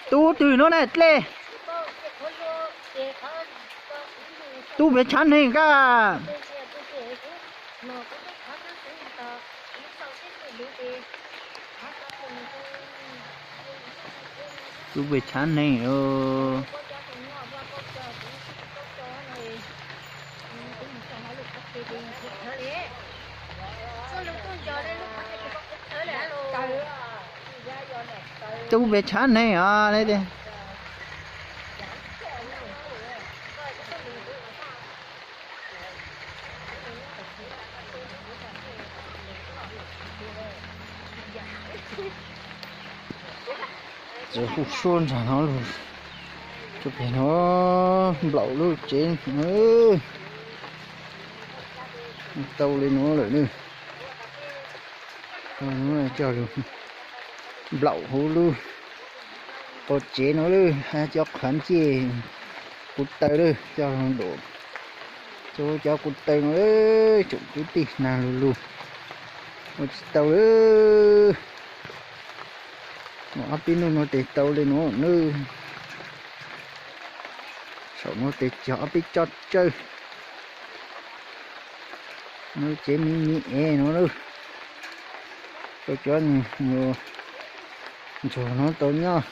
Tub twg no na dlej? Tub pem tshav neeg kab. Tub pem tshav neeg. Tub pem tshav neeg os. Txiv hu suab ntsag no lug, tub pem no nplaum lub tsev, tau li no lawm na. Coj lug nplaum huv lub qau tsev no lawm, cov qhov ncej kuv taw lawm, coj lug nplaum, cov kuv taw no lawm, tsoom kwv tij nag lug lug, ua tsis tau lawm. Ob peb nub no tes tau li no na. Saum no tes cog ob peb tsob tsawb. Lub tsev me me es no lawm, rau cov nyuag ntsuag no tau nyob.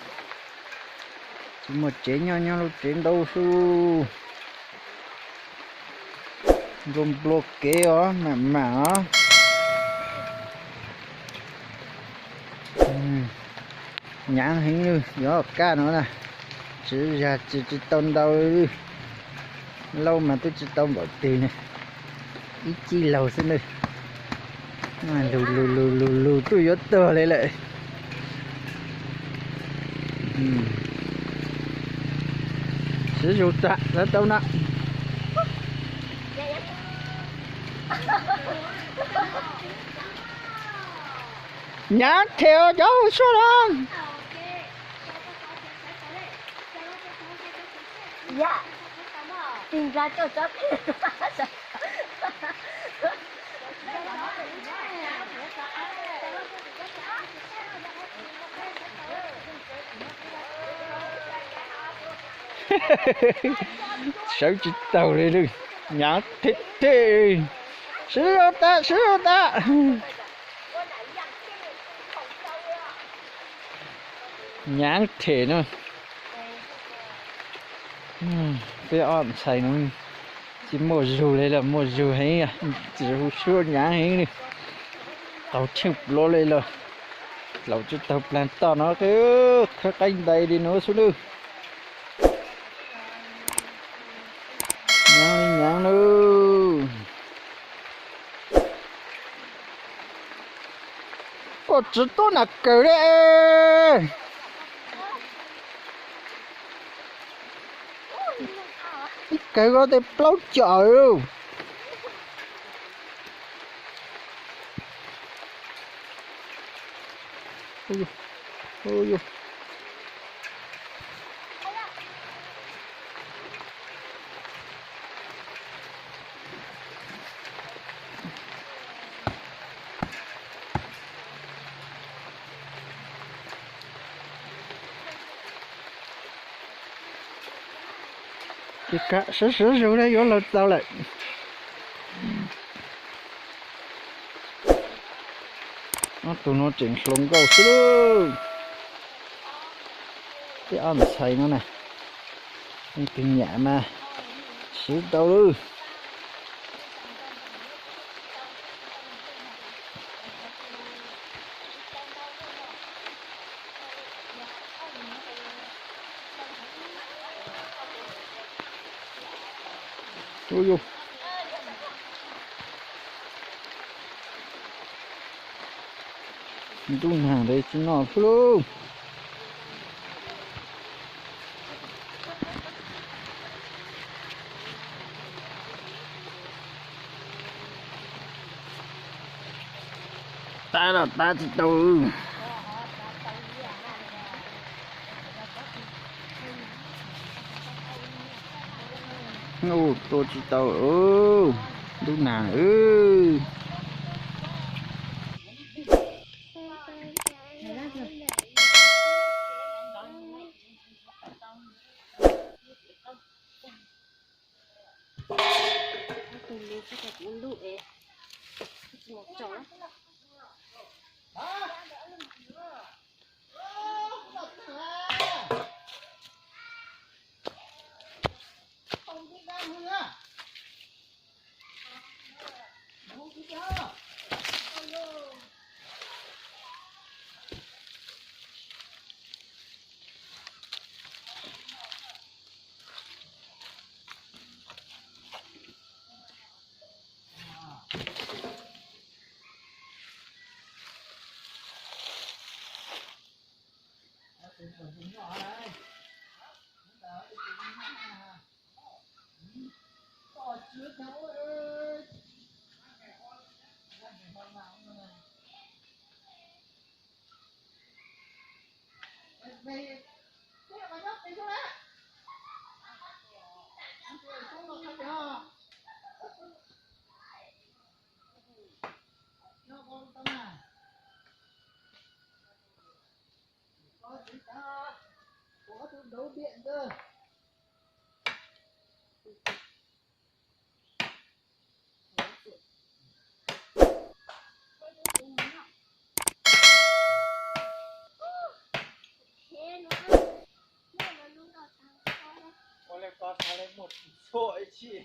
Tsis muaj tsev nyob, nyob lub tsev ntaub xwb. Nplua nplua kev os, mam mam os. Hnyav heev lawm, yuav kaj no na. Tsis zag tsis, tsis tau ntau, laub mas twb tsis tau npaum twg ne, ib cij laug xwb na. Lug lug lug lug lug twb yuav tuag li lawm. Siv zug tag, tau na. Hnyav them cov hu suab no. Sawv tsis taug li lawm, hnyav them them. Siv zog tag, siv zog tag. Hnyav them no. Peb ob ntxhais no tsis muaj zug li los muaj zug heev, txiv hu suab hnyav heev li. Qaug tsheej plua li los laum tsis taug plag toj no, qhib qaib ntais li no xwb lawm. Hnyav li hnyav lawm. Koj tsis tub nam kawg li. Ib kawg ko tej plaub cawm. Ces kam siv siv zog li yuav lawv tau lawm. Ob tug no tseem hluas nkauj xwb lawm. Tej ob ntxhais no na, leej twg nyam mas siv tau lawm. Ub yus, ntub nag ntawd tsis noj xwb lauj. Tab los tab tsis tau. Ua tua tsis tau, ntub nag. Kuv lub es tsis mus tso. Ua le ko tau le muaj txhua ib txhij.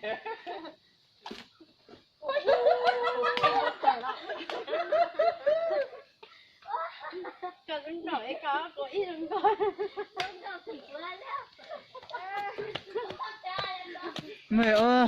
Koj nrog ib koj kuv ib nkoj. Mej ua